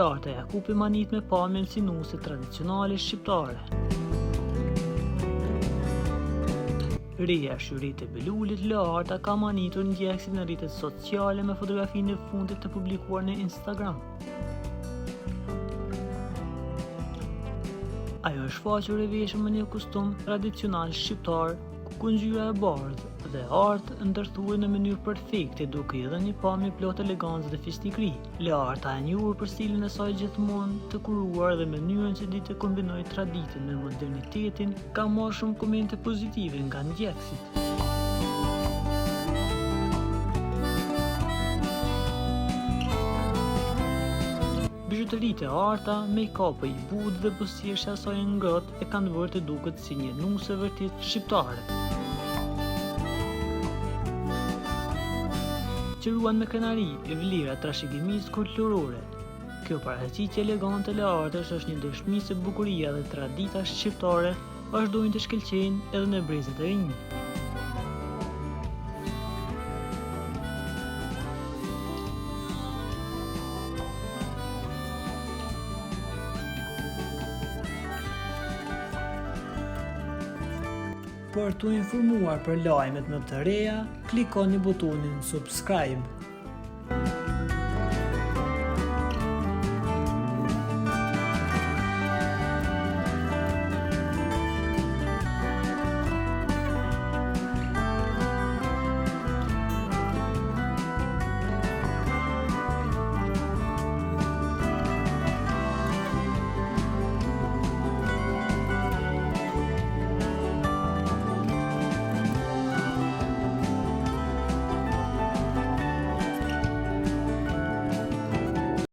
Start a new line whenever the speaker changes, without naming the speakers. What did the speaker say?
Learta Jakupi mahnit me pamjen si nuse tradicionale shqiptare. Reja Shyrete Belulit, Learta ka mahnitur ndjekësit në rrjetet sociale me fotografinë e fundit të publikuar në Instagram. Ajo është shfaqur e veshur me një kostum tradicional shqiptar, ku ngjyra e bardhë dhe e artë ndërthuren në mënyrë perfekte duke i dhënë një pamje plot elegancë dhe fisnikëri. Learta e njohur për stilin e saj gjithmonë të kuruar dhe mënyrën që di të kombinojë traditën me modernitetin, ka marrë shumë komente pozitive nga ndjekësit. Bizhuteritë e arta, make-up-i i butë dhe buzëqeshja e saj e ngrohtë e kanë bërë të duket si një nuse vërtet shqiptare. Që ruan me krenari vlerat e trashëgimisë kulturore. Kjo paraqitje elegante e Leartës është një dëshmi se bukuria dhe tradita shqiptare vazhdojnë të shkëlqejnë edhe në brezat e rinj. Për t'u informuar për lajmet më të reja, klikoni butonin subscribe.